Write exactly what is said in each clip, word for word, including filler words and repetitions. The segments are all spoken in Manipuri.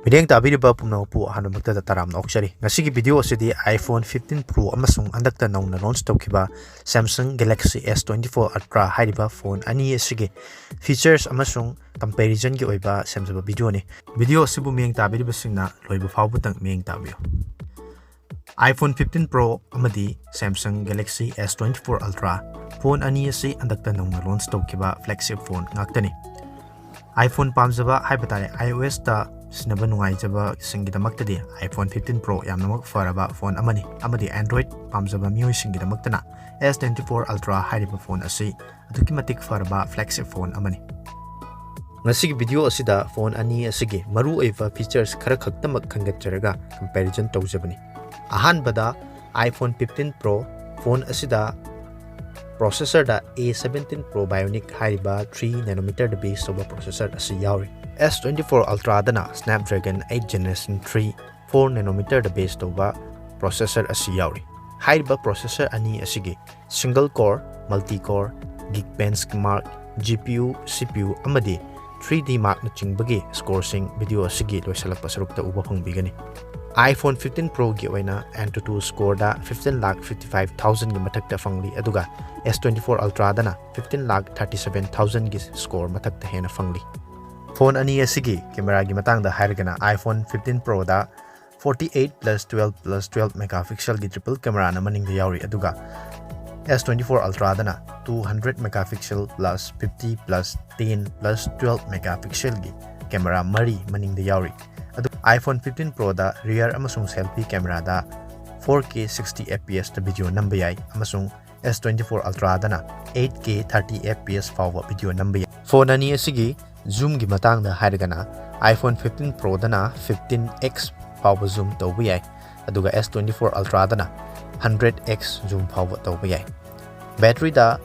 ꯃꯤꯠꯌꯦꯡ ꯇꯥꯕꯤꯔꯤꯕ ꯄꯨꯝꯅꯃꯛꯄꯨ ꯑꯍꯥꯟꯕꯃꯛꯇꯗ ꯇꯔꯥꯝꯅ ꯑꯣꯛꯆꯔꯤ꯫ ꯉꯁꯤꯒꯤ ꯚꯤꯗꯤꯑꯣ ꯑꯁꯤꯗꯤ iPhone fifteen Pro ꯑꯃꯁꯨꯡ ꯍꯟꯗꯛꯇ ꯅꯧꯅ ꯂꯣꯟꯆ ꯇꯧꯈꯤꯕ Samsung Galaxy S twenty-four Ultra ꯍꯥꯏꯔꯤꯕ ꯐꯣꯟ ꯑꯅꯤ ꯑꯁꯤꯒꯤ ꯐꯤꯆꯔꯁ ꯑꯃꯁꯨꯡ ꯀꯝꯄꯦꯔꯤꯖꯟꯒꯤ ꯑꯣꯏꯕ ꯁꯦꯝꯖꯕ ꯚꯤꯗꯤꯑꯣꯅꯤ꯫ ꯚꯤꯗꯤꯑꯣ ꯑꯁꯤꯕꯨ ꯃꯤꯠꯌꯦꯡ ꯇꯥꯕꯤꯔꯤꯕꯁꯤꯡꯅ ꯂꯣꯏꯕ ꯐꯥꯎꯕꯗꯪ ꯃꯤꯠꯌꯦꯡ ꯇꯥꯕꯤꯌꯨ꯫ iPhone fifteen Pro ꯑꯃꯗꯤ Samsung Galaxy S twenty-four Ultra phone ꯑꯅꯤ ꯑꯁꯤ ꯍꯟꯗꯛꯇ ꯅꯧꯅ ꯂꯣꯟꯆ ꯇꯧꯈꯤꯕ ꯐ꯭ꯂꯦꯒꯁꯤꯞ ꯐꯣꯟ ꯉꯥꯛꯇꯅꯤ꯫ iPhone ꯄꯥꯝꯖꯕ ꯍꯥꯏꯕ ꯇꯥꯔꯦ, iOSꯇ ꯁꯤꯖꯤꯟꯅꯕ ꯅꯨꯡꯉꯥꯏꯖꯕꯁꯤꯡꯒꯤꯗꯃꯛꯇꯗꯤ iPhone fifteen Pro ꯌꯥꯝꯅꯃꯛ ꯐꯔꯕ ꯐꯣꯟ ꯑꯃꯅꯤ, ꯑꯃꯗꯤ Android ꯄꯥꯝꯖꯕ ꯃꯤꯑꯣꯏꯁꯤꯡꯒꯤꯗꯃꯛꯇꯅ S twenty-four Ultra ꯍꯥꯏꯔꯤꯕ ꯐꯣꯟ ꯑꯁꯤ ꯑꯗꯨꯛꯀꯤ ꯃꯇꯤꯛ ꯐꯔꯕ ꯐ꯭ꯂꯦꯒꯁꯤꯞ ꯐꯣꯟ ꯑꯃꯅꯤ꯫ ꯉꯁꯤꯒꯤ ꯚꯤꯗꯤꯑꯣ ꯑꯁꯤꯗ ꯐꯣꯟ ꯑꯅꯤ ꯑꯁꯤꯒꯤ ꯃꯔꯨꯑꯣꯏꯕ ꯐꯤꯆꯔꯁ ꯈꯔ ꯈꯛꯇꯃꯛ ꯈꯟꯒꯠꯆꯔꯒ ꯀꯝꯄꯦꯔꯤꯖꯟ ꯇꯧꯖꯕꯅꯤ꯫ ꯑꯍꯥꯟꯕꯗ, iPhone fifteen Pro ꯐꯣꯟ ꯑꯁꯤꯗ ꯄ꯭ꯔꯣꯁꯦꯁꯔꯗ A seventeen Pro Bionic ꯍꯥꯏꯔꯤꯕ three nanometerꯗ ꯕꯦꯁ ꯇꯧꯕ ꯄ꯭ꯔꯣꯁꯦꯁꯔ ꯑꯁꯤ ꯌꯥꯎꯔꯤ꯫ S twenty-four Ultraꯗꯅ Snapdragon eight Generation three four nanometerꯗ ꯕꯦꯁ ꯇꯧꯕ ꯄ꯭ꯔꯣꯁꯦꯁꯔ ꯑꯁꯤ ꯌꯥꯎꯔꯤ꯫ ꯍꯥꯏꯔꯤꯕ ꯄ꯭ꯔꯣꯁꯦꯁꯔ ꯑꯅꯤ ꯑꯁꯤꯒꯤ single core, multi core, Geekbenchmark, GPU, CPU ꯑꯃꯗꯤ three D Markꯅꯆꯤꯡꯕꯒꯤ ꯁ꯭ꯀꯣꯔꯁꯤꯡ ꯚꯤꯗꯤꯑꯣ ꯑꯁꯤꯒꯤ ꯂꯣꯏꯁꯤꯜꯂꯛꯄ ꯁꯔꯨꯛꯇ ꯎꯕ ꯐꯪꯕꯤꯒꯅꯤ꯫ iPhone fifteen Proꯒꯤ ꯑꯣꯏꯅ AnTuTu ꯁ꯭ꯀꯣꯔꯗ fifteen lakh fifty five thousandꯒꯤ ꯃꯊꯛꯇ ꯐꯪꯂꯤ, ꯑꯗꯨꯒ S twenty-four Ultraꯗꯅ fifteen lakh thirty seven thousandꯒꯤ ꯁ꯭ꯀꯣꯔ ꯃꯊꯛꯇ ꯍꯦꯟꯅ ꯐꯪꯂꯤ꯫ ꯐꯣꯟ ꯑꯅꯤ ꯑꯁꯤꯒꯤ ꯀꯦꯃꯦꯔꯥꯒꯤ ꯃꯇꯥꯡꯗ ꯍꯥꯏꯔꯒꯅ, iPhone fifteen Proꯗ forty eight plus twelve plus twelve megapixelꯒꯤ triple cameraꯅ ꯃꯅꯤꯡꯗ ꯌꯥꯎꯔꯤ, ꯑꯗꯨꯒ S twenty-four Ultraꯗꯅ two hundred megapixel plus fifty plus ten plus twelve megapixelꯒꯤ ꯀꯦꯃꯦꯔꯥ ꯃꯔꯤ ꯃꯅꯤꯡꯗ ꯌꯥꯎꯔꯤ꯫ ꯑꯗꯨ iPhone fifteen Proꯗ rear ꯑꯃꯁꯨꯡ selfie cameraꯗ four K sixty FPSꯇ ꯚꯤꯗꯤꯑꯣ ꯅꯝꯕ ꯌꯥꯏ, ꯑꯃꯁꯨꯡ S twenty-four Ultraꯗꯅ eight K thirty FPS ꯐꯥꯎꯕ ꯚꯤꯗꯤꯑꯣ ꯅꯝꯕ ꯌꯥꯏ꯫ ꯐꯣꯟ ꯑꯅꯤ ꯑꯁꯤꯒꯤ zoomꯒꯤ ꯃꯇꯥꯡꯗ ꯍꯥꯏꯔꯒꯅ, iPhone fifteen Proꯗꯅ fifteen X ꯐꯥꯎꯕ zoom ꯇꯧꯕ ꯌꯥꯏ, ꯑꯗꯨꯒ S twenty-four Ultraꯗꯅ hundred X zoom ꯐꯥꯎꯕ ꯇꯧꯕ ꯌꯥꯏ꯫ ꯕꯦꯇ꯭ꯔꯤꯗ,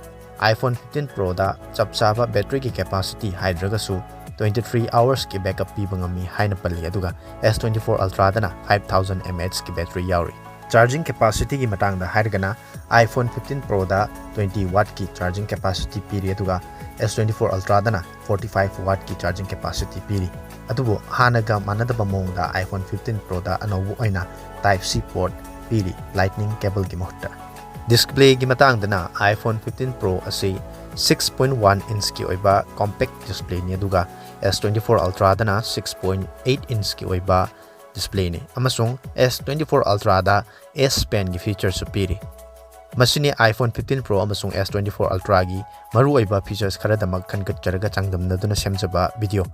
iPhone fifteen Proꯗ ꯆꯞ ꯆꯥꯕ ꯕꯦꯇ꯭ꯔꯤꯒꯤ capacity ꯍꯥꯏꯗ꯭ꯔꯒꯁꯨ twenty three hoursꯀꯤ backup ꯄꯤꯕ ꯉꯝꯃꯤ ꯍꯥꯏꯅ ꯄꯜꯂꯤ, ꯑꯗꯨꯒ S twenty-four Ultraꯗꯅ five thousand mAhꯀꯤ ꯕꯦꯇ꯭ꯔꯤ ꯌꯥꯎꯔꯤ꯫ Charging capacityꯒꯤ ꯃꯇꯥꯡꯗ ꯍꯥꯏꯔꯒꯅ, iPhone fifteen Proꯗ twenty wattꯀꯤ charging capacity ꯄꯤꯔꯤ, ꯑꯗꯨꯒ S twenty-four Ultraꯗꯅ forty five wattꯀꯤ charging capacity ꯄꯤꯔꯤ꯫ ꯑꯗꯨꯕꯨ ꯍꯥꯟꯅꯒ ꯃꯥꯟꯅꯗꯕ ꯃꯑꯣꯡꯗ iPhone fifteen Proꯗ ꯑꯅꯧꯕ ꯑꯣꯏꯅ Type-C port ꯄꯤꯔꯤ, Lightning cableꯒꯤ ꯃꯍꯨꯠꯇ꯫ Displayꯒꯤ ꯃꯇꯥꯡꯗꯅ iPhone fifteen Pro ꯑꯁꯤ six point one inchꯀꯤ ꯑꯣꯏꯕ compact displayꯅꯤ, ꯑꯗꯨꯒ S twenty-four Ultraꯗꯅ six point eight inchꯀꯤ ꯑꯣꯏꯕ displayꯅꯤ, ꯑꯃꯁꯨꯡ S twenty-four Ultraꯗ S Penꯒꯤ featureꯁꯨ ꯄꯤꯔꯤ꯫ ꯃꯁꯤꯅꯤ iPhone fifteen Pro ꯑꯃꯁꯨꯡ S twenty-four Ultraꯒꯤ ꯃꯔꯨꯑꯣꯏꯕ features ꯈꯔꯗꯃꯛ ꯈꯟꯒꯠꯆꯔꯒ ꯆꯥꯡꯗꯝꯅꯗꯨꯅ ꯁꯦꯝꯖꯕ video꯫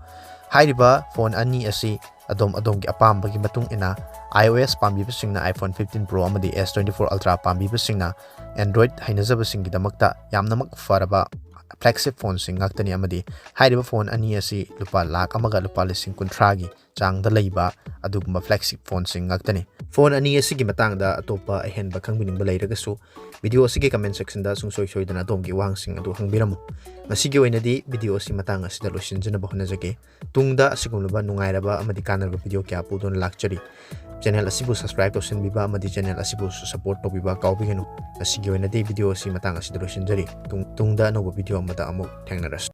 ꯍꯥꯏꯔꯤꯕ phone ꯑꯅꯤ ꯑꯁꯤ ꯑꯗꯣꯝ ꯑꯗꯣꯝꯒꯤ ꯑꯄꯥꯝꯕꯒꯤ ꯃꯇꯨꯡ ꯏꯟꯅ, iOS ꯄꯥꯝꯕꯤꯕꯁꯤꯡꯅ iPhone fifteen Pro ꯑꯃꯗꯤ S twenty-four Ultra ꯄꯥꯝꯕꯤꯕꯁꯤꯡꯅ Android ꯍꯩꯅꯖꯕꯁꯤꯡꯒꯤꯗꯃꯛꯇ ꯌꯥꯝꯅꯃꯛ ꯐꯔꯕ flagship phoneꯁꯤꯡ ꯉꯥꯛꯇꯅꯤ, ꯑꯃꯗꯤ ꯍꯥꯏꯔꯤꯕ phone ꯑꯅꯤ ꯑꯁꯤ ꯂꯨꯄꯥ ꯂꯥꯈ ꯑꯃꯒ ꯂꯨꯄꯥ ꯂꯤꯁꯤꯡ ꯀꯨꯟꯊ꯭ꯔꯥꯒꯤ ꯆꯥꯡꯗ ꯂꯩꯕ ꯑꯗꯨꯒꯨꯝꯕ flagship phoneꯁꯤꯡ ꯉꯥꯛꯇꯅꯤ꯫ Phone ꯑꯅꯤ ꯑꯁꯤꯒꯤ ꯃꯇꯥꯡꯗ ꯑꯇꯣꯞꯄ ꯑꯍꯦꯟꯕ ꯈꯪꯕꯤꯅꯤꯡꯕ ꯂꯩꯔꯒꯁꯨ, video ꯑꯁꯤꯒꯤ comment sectionꯗ ꯁꯨꯡꯁꯣꯏ ꯁꯣꯏꯗꯅ ꯑꯗꯣꯝꯒꯤ ꯋꯥꯍꯪꯁꯤꯡ ꯑꯗꯨ ꯍꯪꯕꯤꯔꯝꯃꯨ꯫ ꯉꯁꯤꯒꯤ ꯑꯣꯏꯅꯗꯤ video ꯑꯁꯤ ꯃꯇꯥꯡ ꯑꯁꯤꯗ ꯂꯣꯏꯁꯤꯟꯖꯅꯕ ꯍꯣꯠꯅꯖꯒꯦ꯫ ꯇꯨꯡꯗ ꯑꯁꯤꯒꯨꯝꯂꯕ ꯅꯨꯡꯉꯥꯏꯔꯕ ꯑꯃꯗꯤ ꯀꯥꯟꯅꯔꯕ video ꯀꯌꯥ ꯄꯨꯗꯨꯅ ꯂꯥꯛꯆꯔꯤ꯫ Channel ꯑꯁꯤꯕꯨ subscribe ꯇꯧꯁꯤꯟꯕꯤꯕ ꯑꯃꯗꯤ channel ꯑꯁꯤꯕꯨ support ꯇꯧꯕꯤꯕ ꯀꯥꯎꯕꯤꯒꯅꯨ꯫ ꯉꯁꯤꯒꯤ ꯑꯣꯏꯅꯗꯤ video ꯑꯁꯤ ꯃꯇꯥꯡ ꯑꯁꯤꯗ ꯂꯣꯏꯁꯤꯟꯖꯔꯤ꯫ ꯇꯨꯡ-, ꯇꯨꯡꯗ ꯑꯅꯧꯕ video ꯑꯃꯗ ꯑꯃꯨꯛ ꯊꯦꯡꯅꯔꯁꯤ꯫